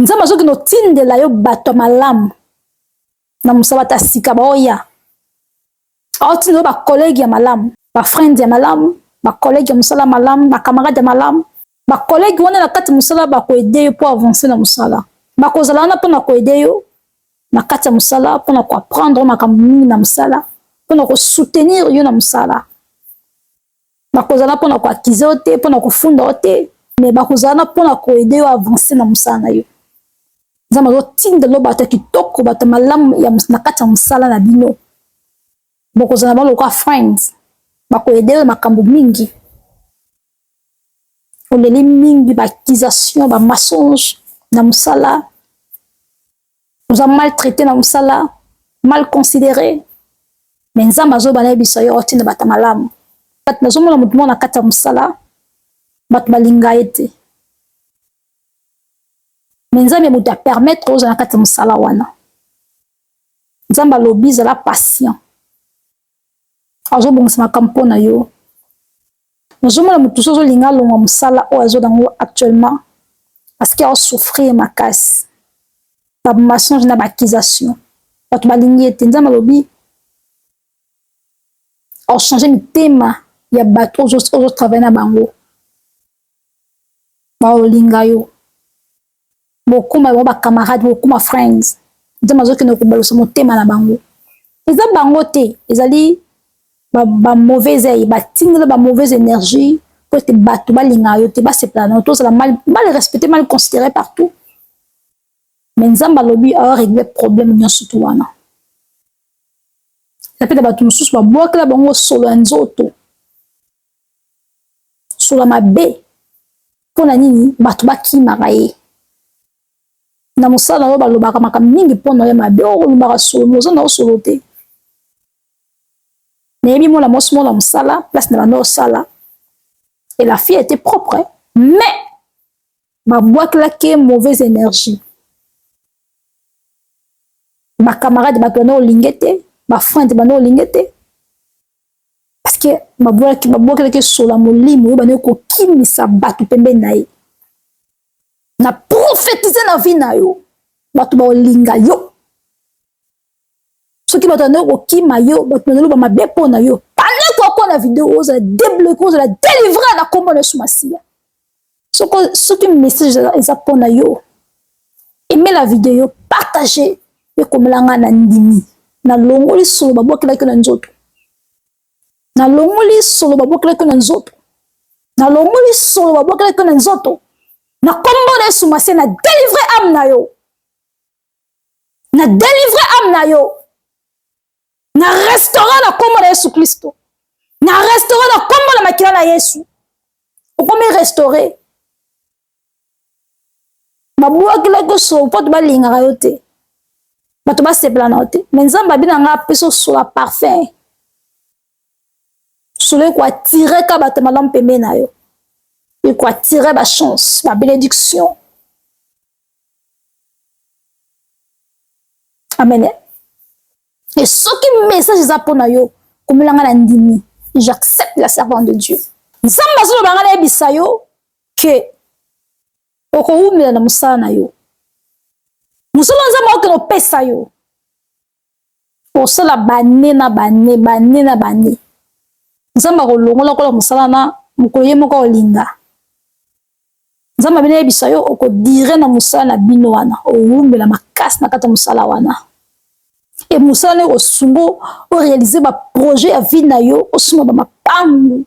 Nzambe azokende otindela yo bato ya malamu na mosala, bato ya sika baoya. Aotindela yo bakolege ya malamu, bafriends ya malamu, bakolege ya mosala malamu, bacamarade ya malamu. Bakolege wana na kati ya mosala bakoede yo mpo avance na mosala. Bakozala wana mpona koede yo na kati ya mosala, mpona koapprendre makambo mingi na mosala, mpona kosoutenir yo na mosala. Bakozala mpona koakize yo te, mpona kofunda yo te, mais bakozala mpona koede yo avance na mosala na yo. Nzambe azotindela yo bato ya kitoko, bato ya malamu na kati ya mosala na bino. Bokozala bango lokola friends, bakoede yo makambo mingi. Oleli mingi ba accusation, ba mensonge na mosala, oza maltraité na mosala, mal considéré, mais Nzambe azoba nayebisa yo otinda bato malamu. Nazomona motu moko na kati ya mosala, bato balinga ye te, mais Nzambe moto apermettre ozala na kati ya mosala wana. Nzambe alobi zala patient, azobongisa makambo mpo na yo. Nazomona motu so azolinga alongwa mosala oyo azo nango actuellement parce que azosouffrir makasi, bamensonge na baaccusation, bato balingi ye te. Nzambe alobi ochange mitema ya bato ozotravaille na bango, baolinga yo, bokóma bango bacamarade, bokóma friends. Nzambe azokende kobalusa motema na bango. Eza bango te, ezali bamauvaise œil, batindela bamauvaise énergie po ete bato balingaka yo te, basepela na yo, tozala mal, mal respecté, mal considéré partout. Mais Nzambe alobi aorégler problème nyonso tu wana. Eza mpe na bato mosusu babwakela bango solo ya nzoto, solo ya mabe. Mpona nini? Bato bakimaka ye na mosala oyo, balobaka makambo mingi mpona yo mabe. Oyo olobaka solo, moza na yo solo te. Nayebi mwana mwasi mona mosala place na bando osala, et la fille était propre, mais babwakelaki mauvaise énergie. Bacamarade, bato banda olinge te, bafriend banda olinge te, parce que babwakelaki solo ya molimo oyo bandi kokimisa bato pembeni na ye. Na prophétise na vie na yo, bato baolinga yo. Soki bato bandeki kokima yo, bato bandoloba mabe mpo na yo, pandeko ako na video, ozala débloqué, ozala délivré na nkombo na Yesu Masiya. Soki message eza mpo na yo, aime la vidéo, partage, ekomela ngai na ndimi. Nalongoli solo babwakelaki na nzoto, nalongoli solo babwakelaki na nzoto, nalongoli solo babwakelaki na nzoto na nkombo na Yesu Masiya. Na délivre âme na yo, na délivre âme na yo, na restaure na nkombo na Yesu Kristo, na restaure na nkombo na makila na Yesu. Okomi restauré. Babwakelaki solo mpo to balingaka yo te, bato basepela na yo te, mais Nzambe abi na ngai apesa osola parfum, solo ekoatire ka bato malamu pembeni na yo, ekoatire bachance, babénédiction. Amen. Et soki message eza mpo na yo, komela ngai na ndimi, j'accepte la servante de Dieu. Nzambe azoloba ngai nayebisa yo ke okowumela na mosala na yo. Mosala Nzambe akokende opesa yo, osala bane na bane, bane na bane. Nzambe akolongola kola mosala na mokolo ye moko olinga. Nzambe abina yebisa yo okodire na mosala na bino wana, owumbela makasi na kati ya mosala wana. E mosala na ekosungo oréalise baprojet ya vie na yo, osomba bamapangu,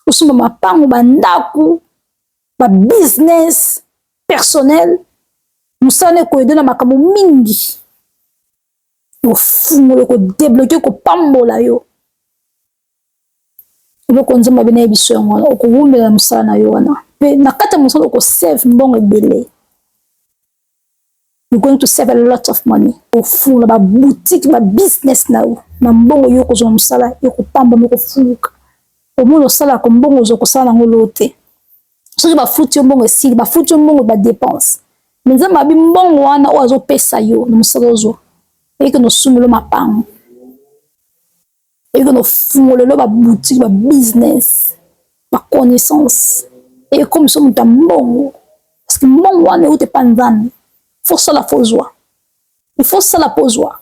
osomba mapangu, bandako, babusiness personnel. Mosala na ekoyede na makambo mingi, ofungola, ekodébloquer, kopambola yo. Eloko Nzambe abe nayebi biso yango wana, okowumbela na mosala na yo wana, mpe na kati ya mosala okosave mbongo ebele. You're going to save a lot of money. Ofungola baboutique, babusiness na yo na mbongo yo okozwa mosala, ekopambama, ekofuluka. Omoni osalaka mbongo, ozwa kosala nango loo te. Soki bafuti yo mbongo esili, bafuti yo mbongo badepense, mais Nzambe abi mbongo wana oyo azopesa yo na mosala ozwa, eyeke nosumelo mapango, eyeke nofungolelo baboutique, babusiness, baconnaissance, ekomiso moto ya mbongo. Parce que mbongo wana euta epa Nzambe. Faut sala faut zwa. Il faut sala po zwa.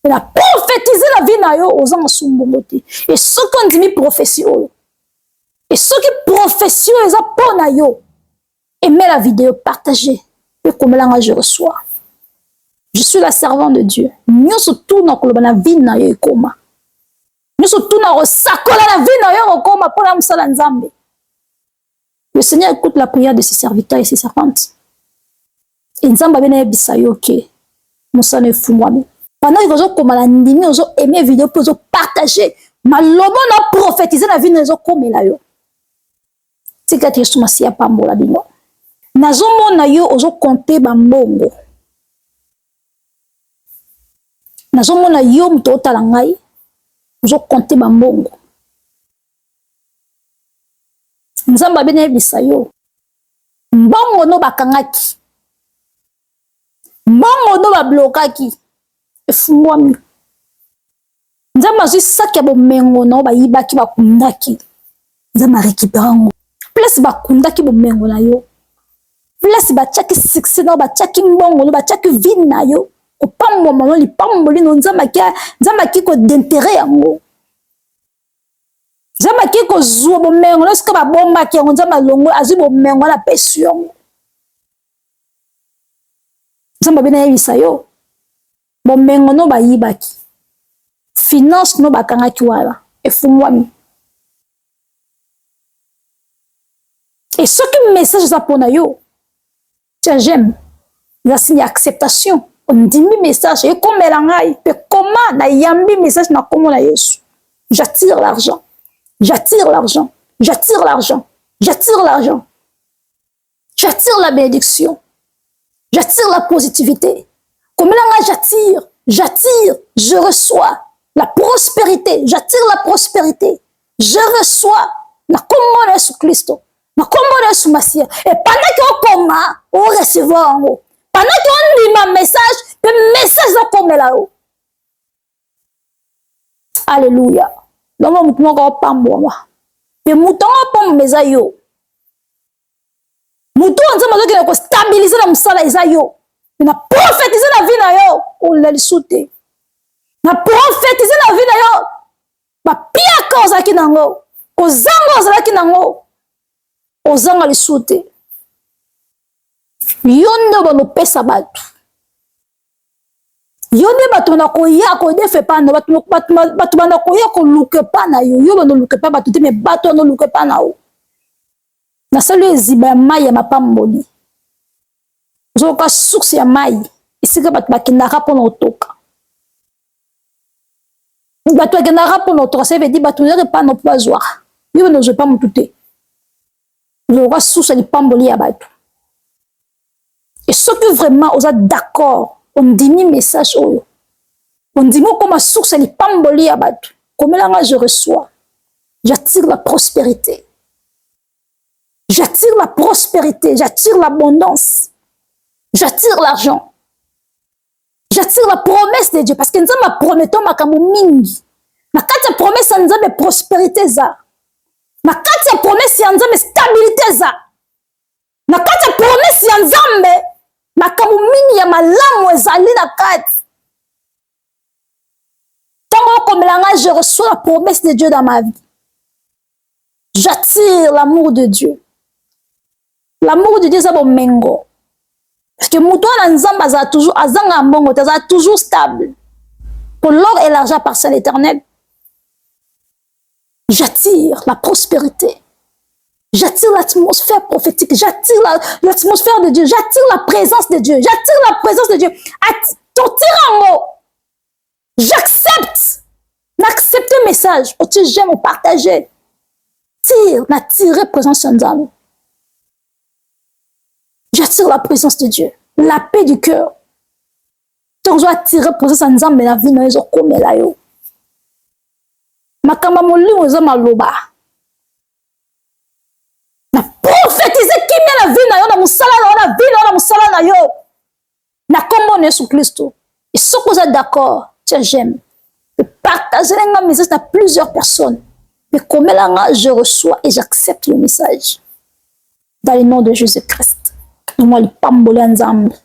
Na prophétiser la vie na yo ozanga su mbongo te. Et soki ondimi prophétie oyo, et soki prophétie oyo eza mpo na yo, aimez la vidéo, partagez mpe komela nga je reçois. Je suis la servante de Dieu. Nyonso tu na koloba na vie na yo ekoma. Nyonso tu na kosakola na vie na yo ekokoma mpo na mosala Nzambe. Le Seigneur écoute la prière de ses serviteurs et ses servantes. Et Nzambe abe nayebisa yo ke mosala efungwami. Pendant que ozokoma na ndimi, ozo aimer vidéo mpe ozo partager maloba na prophétiser na vie na ezokomela yo. Tika ete Yesu Masiya apambola bino. Nazomona yo ozokonte bambongo. Nazomona yo moto otala ngai ozokonte bambongo. Nzambe abe nayebisa yo mbongo no bakangaki, mbongo no bablokaki efungwami. Nzambe azwi saki ya bomengo na yo bayibaki, bakundaki, Nzambe arekipere yango. Place bakundaki bomengo na yo, place batiaki succès na yo, batiaki mbongo no, batiaki vie na yo, kopambwama no, lipamboli no, Nzambe aki kodentere yango. Nzambe akei kozwa bomengo na esika babombaki yango, Nzambe alongo azwi bomengo wana apesi yango. Nzambe abe nayebisa yo bomengo no bayibaki, finance no bakangaki wana efungwami. E soki message eza mpo na yo, tia j'aime, eza signe ya acceptation. Ondimi message ekomela ngai mpe koma nayambi message na kombo na Yesu. J'attire l'argent, j'attire l'argent, j'attire l'argent, j'attire l'argent, j'attire la bénédiction, j'attire la positivité. Komela ngai j'attire, j'attire, je reçois la prospérité, j'attire la prospérité, je reçois na kombo na Yesu Kristo, na kombo na Yesu Masiya. Et pendant que okoma o recevoir yango, pendant que ondima message mpe message ezokomela yo. Alléluia. Donc motu moko opambwama mpe moto yango apambwama eza yo. Motu oyo Nzambe azokende kostabilize na mosala eza yo. Na prophétise na vie na yo olela lisu te. Na prophétise na vie na yo bapiaka ozalaki nango, kozanga ozalaki nango, ozanga lisu te. Yo nde obanda opesa bato, yo nde bato banda koya kodefa epa na bato, banda koya koluka epa na yo. Yo banda oluka epa bato te, me bato banda oluka epa na yo. Nasali yo eziba ya mai ya mapamboli, ozokoka source ya mai esika bato bakendaka mpona kotoka. Bato bakendaka mpona kotoka, ça veut dire bato bazalaka epa na mpo bazwaka. Yo banda ozwa epa motu te, ozokoka source ya lipamboli ya bato. Et soki vraiment oza d'accord, ondimi message oyo, ondimi okoma source ya lipamboli ya bato, komela nga je reçois, j'attire la prospérité, j'attire la prospérité, j'attire l'abondance, j'attire l'argent, j'attire la promesse de Dieu. Parce que Nzambe aprometto makambo mingi. Na kati ya promesse ya Nzambe prospérité eza, na kati ya promesse ya Nzambe stabilité eza, na kati ya promesse ya Nzambe makambo mingi ya malamu ezali na kati. Ntango okomela ngai je reçois la promesse de Dieu dans ma vie, j'attire l'amour de Dieu. L'amour de Dieu eza bomengo, parce que moto wana Nzambe azala toujours, azanga mbongo te, azala toujours stable. Pour l'or et l'argent appartient à l'Éternel. J'attire la prospérité, j'attire l'atmosphère prophétique, j'attire l'atmosphère de Dieu, j'attire la présence de Dieu, j'attire la présence de Dieu. Totira yango, j'accepte, n'accepte message, otie j'aime, opartage, tire, na tire présence ya Nzambe. J'attire la présence de Dieu, la paix du cœur. Ntango ozo attire présence ya Nzambe na vie na yo, ezokomela yo makambo ya molimo eza maloba. Na prophétise kimia na vie na yo, na mosala na yo, na vie na yo, na mosala na yo, na kombo na Yesu Kristo. Et soki oza d'accord, tia j'aime, partage nga message na plusieurs personnes, mpe komela nga je reçois et j'accepte le message dans le nom de Jésus-Christ. Na mwa lipamboli ya Nzambe.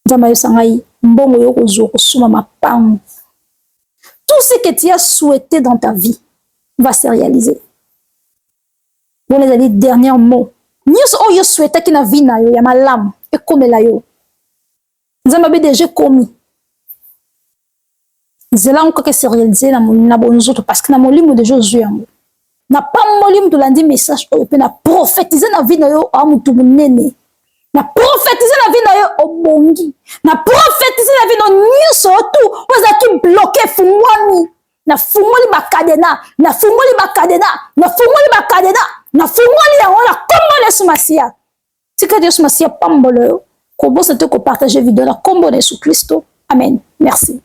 Nzambe ayebisa ngai mbongo yo kozwa kosomba mapango. Tout ce que tu as souhaité dans ta vie va se réaliser. Wana ezali dernier mot. Nyonso oyo yo souhaitaki na vie na yo ya malamu ekomela yo. Nzambe abe deja ekomi. Nzela yango kaka se réaliser na bonzoto parce que na molimo deja ozwi yango. Napamboli moto olandi message oyo mpe na prophétise na vie na yo oa motu monene. Na prophétise na vie na yo obongi. Na prophétise na vie na yo nyonso tu oyo ezalaki bloqué efungwami. Nafungoli bakadena, nafungoli bakadena, nafungoli bakadena, nafungoli yango na kombo na Yesu Masiya. Tika Yesu Masiya pambolo yo. Kobosa te kopartage video na kombo na Yesu Kristo. Amen. Merci.